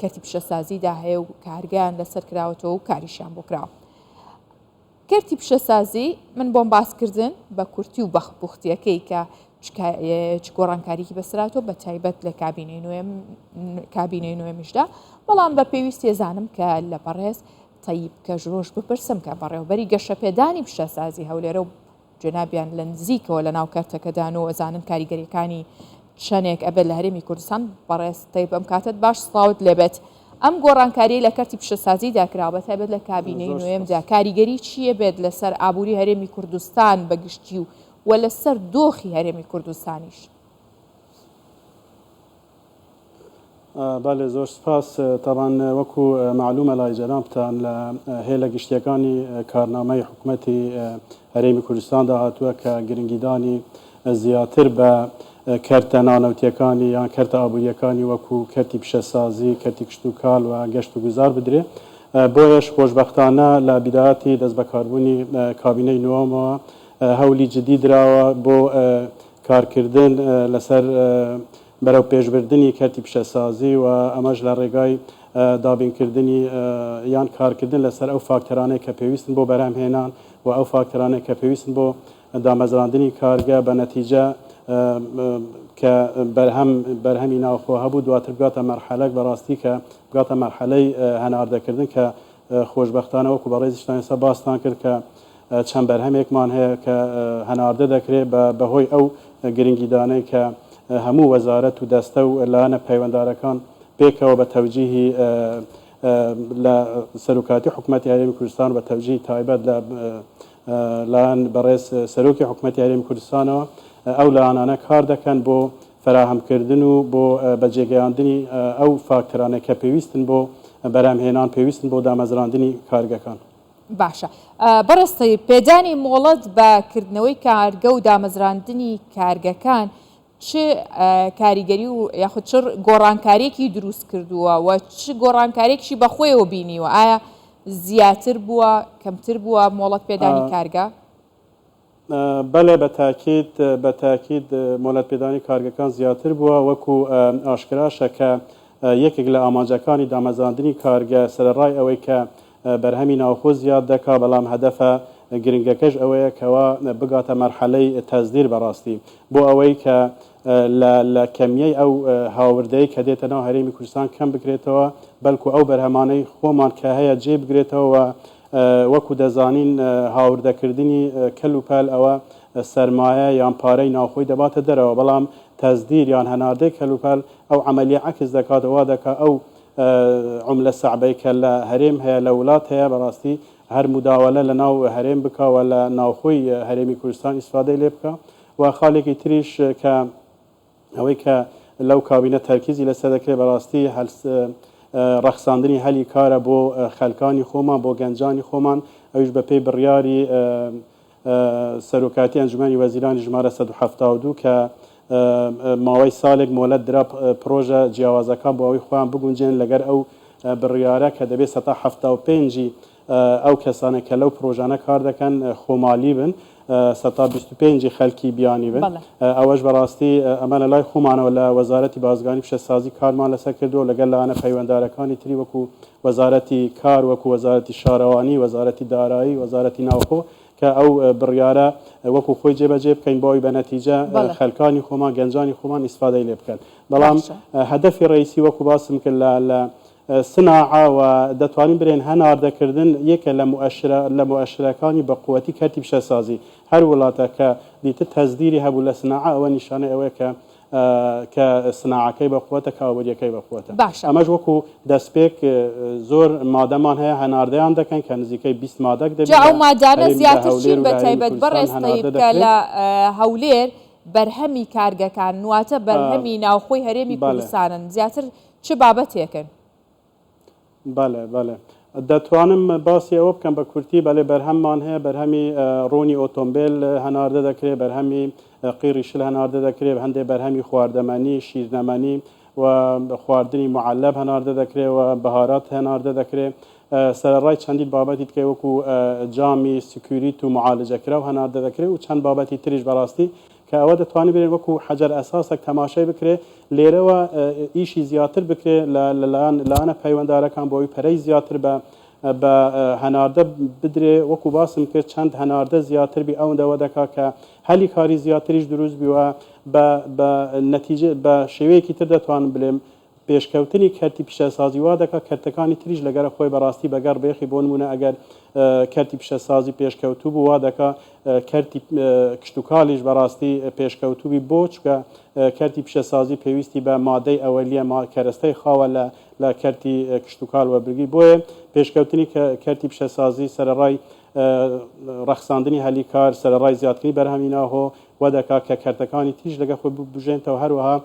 کەرتی پیشەسازیدا هەیە و کارگەیان لەسەر کراوەتەوە و کاریشیان بۆ کراوە. کەرتی پیشەسازی من بۆم باسکردن بە کورتی و بە پوختیەکەی کە چ گۆڕانکاریی بەسراتەوە بە تایبەت لە کابینەی نوێم کابینەی نوێمیشدا بەڵام بە پێویستی زانم کە لە بەڕێز تەیب کەژرۆژ بپرسم کە بەڕێوبەری گەشەپێدانی پیشەسازی هەولێرە و جەنابیان لە نزیکەوە لە ناو کەرتەکەدان و ئەزانن کاریگەریەکانی چەنێک ئەبێت لە هەرێمی کوردستان. بەڕێز تەیب ئەم کاتەت باش سڵاوت لێبێت. ئەم گۆڕانکاریەی لە کەرتی پیشەسازیدا کراوە بە تایبەت لە کابینەی زۆر نۆیەمدا سپاس. کاریگەری چییە بێت لەسەر ئابووری هەرێمی کوردستان بە گشتی و و لەسەر دۆخی هەرێمی کوردستانیش؟ بەلێ زۆر سپاس. تەبعەن وەکو مەعلومە لای جەنابتان لە هێلە گشتیەکانی کارنامەی حکومەتی هەرێمی کوردستاندا هاتووە کە گرنگیدانی زیاتر بە کەرتە نانەوتیەکانی یان کەرتە ئابووریەکانی وەکو کەرتی پیشەسازی، کەرتی کشتوکال و گەشت و گوزار بدرێ. بۆیەش خۆشبەختانە لە بیدایەتی دەستبەکاربوونی کابینەی نۆوەمەوە هەولی جدی دراوە بۆ کارکردن لەسەر بەرەو پێشبردنی کەرتی پیشەسازی و ئەمەش لە ڕێگای دابینکردنی یان کارکردن لەسەر ئەو فاکتەرانەی کە پێویستن بۆ بەرهەمهێنان و ئەو فاکتەرانەی کە پێویستن بۆ دامەزراندنی کارگە بە نەتیجە کە بەرهەم بەرهەمی ناوخۆ هەبوو دواتر بگاتە مەرحەلەک بەڕاستی کە بگاتە مەرحەلەی هەناردەکردن کە خۆشبەختانە وەکو بەڕێزیشتان ئێستا باستان کرد کە چەند بەرهەمێکمان هەیە کە هەناردە دەکرێت بە بەهۆی ئەو گرنگیدانەی کە هەموو وەزارەت و دەستە و لایەنە پەیوەندارەکان پێکەوە بە تەوجیهی لە سەرۆکایەتی حکومەتی هەرێمی کوردستان و بە تەوجیهی تایبەت لە لایەن بەڕێز سەرۆکی حکومەتی هەرێمی کوردستانەوە ئەو لایەنانە کار دەکەن بۆ فەراهەمکردن و بۆ بەجێگەیاندنی ئەو فاکتەرانەی کە پێویستن بۆ بەرهەمهێنان، پێویستن بۆ دامەزراندنی کارگەکان. باشە بەڕێز تەیب، پێدانی مۆڵەت بە کردنەوەی کارگە و دامەزراندنی کارگەکان چ کاریگەری و یاخود چ گۆڕانکاریەکی دروست کردووە و چ گۆڕانکاریەکیشی بەخۆیەوە بینیوە؟ ئایا زیاتر بووە، کەمتر بووە مۆڵەت پێدانی کارگە؟ بەلێ بە تاکید بە تاکید مۆلەت پێدانی کارگەکان زیاتر بووە وەکو ئاشکراشە کە یەکێک لە ئامانجەکانی دامەزراندنی کارگە سەرەڕای ئەوەی کە بەرهەمی ناوخۆ زیاد دەکا بەڵام هەدەفە گرنگەکەش ئەوەیە کەوا بگاتە مەرحەلەی تەسدیر بەڕاستی بۆ ئەوەی کە لە لە کەمیەی ئەو هاوردەی کە دێتە ناو هەرێمی کوردستان کەم بکرێتەوە بەلکو ئەو بەرهەمانەی خۆمان کە هەیە جێ بگرێتەوە و وەکو دەزانین هاوردەکردنی کەل و پەل ئەوە سەرمایە یان پارەی ناوخۆی دەباتە دەرەوە بەڵام تەسدیر یان هەناردەی کەل و پەل ئەو عەمەلیە عەکس دەکات وا دەکا ئەو عوملە سەعبەی کە لە هەرێم هەیە لە ولات هەیە بەڕاستی هەر موداوەلە لە ناو هەرێم بکا و لە ناوخۆی هەرێمی کوردستان ئیسفادەی لێ بکا و خالێکی تریش کە ئەوەی کە لەو کابینە تەرکیزی لەسەر دەکرێت بەڕاستی ڕەخساندنی هەلی کارە بۆ خەلکانی خۆمان بۆ گەنجانی خۆمان ئەویش بەپێی بڕیاری سەرۆکاتی ئەنجومەنی وەزیرانی ژمارە 172 کە ماوەی سالێک مۆلەت درا پرۆژە جیاوازەکان بۆ ئەوەی خۆیان بگونجێن لەگەر ئەو بڕیارە کە دەبێت سەتا 75 ئەو کەسانەی کە لەو پرۆژانە کار دەکەن خۆمالی بن، سەتا 25 ی خەلکی بیانی بن، ئەوەش بەڕاستی ئەمە لە لای خۆمانەوە لە وەزارەتی بازرگانی پیشەسازی کارمان لەسەر کردووە و لەگەل لایەنە پەیوەندارەکانی تری وەکو وەزارەتی کار، وەکو وەزارەتی شارەوانی، وەزارەتی دارایی، وەزارەتی ناوخۆ کە ئەو بڕیارە وەکو خۆی جێبەجێ بکەین بۆ ئەوەی بە نەتیجە خەلکانی خۆمان، گەنجانی خۆمان ئیسفادەی لێ بکەن. بەڵام هەدەفی رەئیسی وەکو باسم کرد لە سناعە و دەتوانین برێن هەناردەکردن یەکە لە موئەشرە لە موئەشرەکانی بە قوەتی کەرتی پیشەسازی هەر وڵاتە کە دیتت تەسدیری هەبوو لە سناعە ئەوە نیشانەی ئەوەیە کە کە سناعەکەی بە قوەتە کە ئابووریەکەی بە قوەتە باشە. ئەمەش وەکو دەستپێک زۆر مادەمان هەیە هەناردەیان دەکەن کە نزیکەی 20 مادەک دەبی جا لە ئەو مادانە هەرێمی لە زیاتر هەولێر چین و بە لە هەرێمی تایبەت کوردستان بەڕێز هەناردە تەیب کە دەکرێت. لە هەولێر بەرهەمی کارگەکان واتە بەرهەمی ناوخۆی هەرێمی بەڵێ. کوردستانن زیاتر چ بابەتێکن؟ بەڵێ بەڵێ دەتوانم باسی ئەوە بکەم بە کورتی بەڵێ بەرهەممان هەیە بەرهەمی ڕۆنی ئۆتۆمبێل هەناردە دەکرێت بەرهەمی قیڕی شل هەناردە دەکرێت هەندێک بەرهەمی خواردەمەنی شیرنەمەنی و خواردنی معەلەب هەناردە دەکرێت و بەهارات هەناردە دەکرێت سەرەڕای چەندین بابەتی دیکە وەکو جامی سکوریت و معالجەکراو هەناردە دەکرێت و چەند بابەتی تریش بەڕاستی. کە ئەوە دەتوانین بێن وەکو حەجەر ئەساسێک تەماشای بکرێ لێرەوە ئیشی زیاتر بکرێ لە لەلایەن لایەنە پەیوەندارەکان بۆ ئەوی پەرەی زیاتر بە بە هەناردە بدرێ وەکو باسم کرد چەند هەناردە زیاتر بی ئەوەندە وە دەکا کە هەلی کاری زیاتریش دروست بی و بە بە نەتیجە بە شێوەیەکی تر دەتوانم بلێم پێشکەوتنی کەرتی پیشەسازی وا دەکات کەرتەکانی تریش لەگەر خۆی بەڕاستی بەگەڕ بێخی بۆ نمونە ئەگەر کەرتی پیشەسازی پێشکەوتوو بوو وا دەکا کەرتی کشتوکاڵیش بەڕاستی پێشکەوتوو بی بۆ چونکە کەرتی پیشەسازی پێویستی بە مادەی ئەوەلیە کەرەستەی خاوە لە لە کەرتی کشتوکاڵ وەبرگی بۆیە پێشکەوتنی کەرتی پیشەسازی سەرەڕای ڕەخساندنی هەلی کار سەرەڕای زیادکردنی بەرهەمی ناوخۆ وا دەکا کە کەرتەکانی تریش لەگەڵ خۆی ببوژێنتەوە هەروەها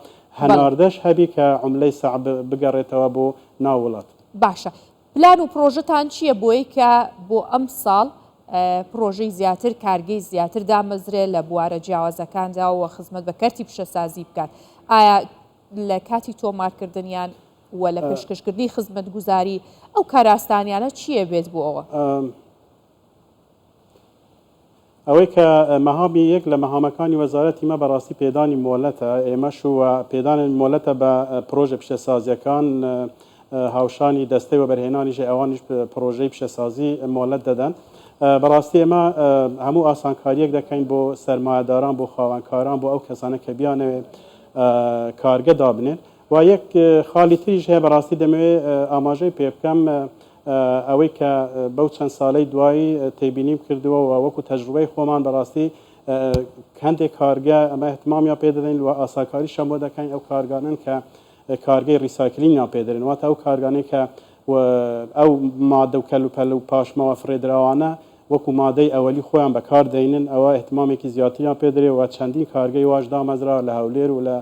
هەناردەش هەبی کە عوملەی سەعب بگەڕێتەوە بۆ ناو وڵات. باشە پلان و پڕۆژەتان چییە بۆی کە بۆ ئەمساڵ پڕۆژەی زیاتر کارگەی زیاتر دامەزرێ لە بوارە جیاوازەکاندا و خزمەت بە کەرتی پیشەسازی بکات ئایا لە کاتی تۆمارکردنیان و لە پێشکەشکردنی خزمەتگوزاری ئەو کاراستانیانە چییە بێت بۆ ئەوە؟ ئەوەی کە مەهامی یەک لە مەهامەکانی وەزارەتی مە بەڕاستی پێدانی مۆلەتە ئێمەش و پێدانی مۆلەتە بە پرۆژە پیشەسازیەکان هاوشانی دەستەی وەبەرهێنانیش ئەوانیش پرۆژەی پیشەسازی مۆلەت دەدەن بەڕاستی ئێمە هەموو ئاسانکاریەک دەکەین بۆ سەرمایەداران بۆ خاوەنکاران بۆ ئەو کەسانە کە بیانەوێ کارگە دابنێن و یەک خاڵی تریش هەیە بەڕاستی دەمەوێت ئاماژەی پێ بکەم ئەوەی کە بەو چەند ساڵەی دوایی تێبینیم کردووە و وەکو تەجروبەی خۆمان بەڕاستی هەندێک کارگە ئەمە اهتمامیان پێ دەدەین و ئاسانکاریشیان بۆ دەکەین ئەو کارگانەن کە کارگەی recycling یان پێ دەرێن واتە ئەو کارگانەی کە ئەو مادە و کەلوپەل و پاشماوە فڕێدراوانە وەکو مادەی ئەوەلی خۆیان بەکار دەینن ئەوە اهتمامێکی زیاتریان پێ دەرێ و چەندین کارگەی واش دامەزرا لە هەولێر و لە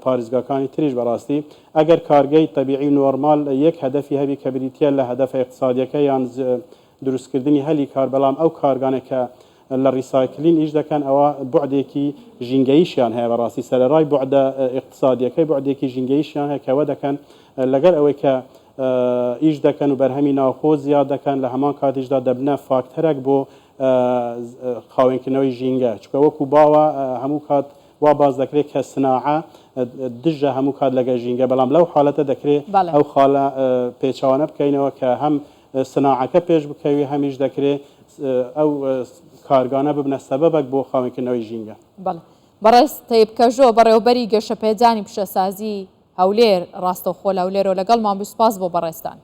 پارێزگاکانی تریش بەڕاستی ئەگەر کارگەی تەبیعی و نۆرمال یەک هەدەفی هەبی کە بریتیە لە هەدەفە ئیقتسادیەکە یان دروستکردنی هەلی کار بەڵام ئەو کارگانە کە لە recycling ئیش دەکەن ئەوە بوعدێکی ژینگەییشیان هەیە بەڕاستی سەرەڕای بوعدە ئیقتسادیەکەی بوعدێکی ژینگەییشیان هەیە کە وە دەکەن لەگەر ئەوەی کە ئیش دەکەن و بەرهەمی ناوخۆ زیاد دەکەن لە هەمان کاتیشدا دەبنە فاکتەرەک بۆ خاوێنکردنەوەی ژینگە چونکە وەکو باوە هەموو کات وا باس دەکرێت کە سناعە دژە هەموو کات لەگەل ژینگە، بەڵام لەو حالەتە دەکرێ ئەو خالە پێچەوانە بکەینەوە کە هەم سناعەکە پێش بکەوی هەمیش دەکرێ ئەو کارگانە ببنە سەبەبەک بۆ خاوێنکردنەوەی ژینگە. بەڵێ. بەڕێز تەیب کەژۆ، بەڕێوەبەری گەشەپێدانی پیشەسازی هەولێر، ڕاستەوخۆ لە هەولێرەوە لەگەڵمان بووی، سوپاس بۆ بەڕێزتان.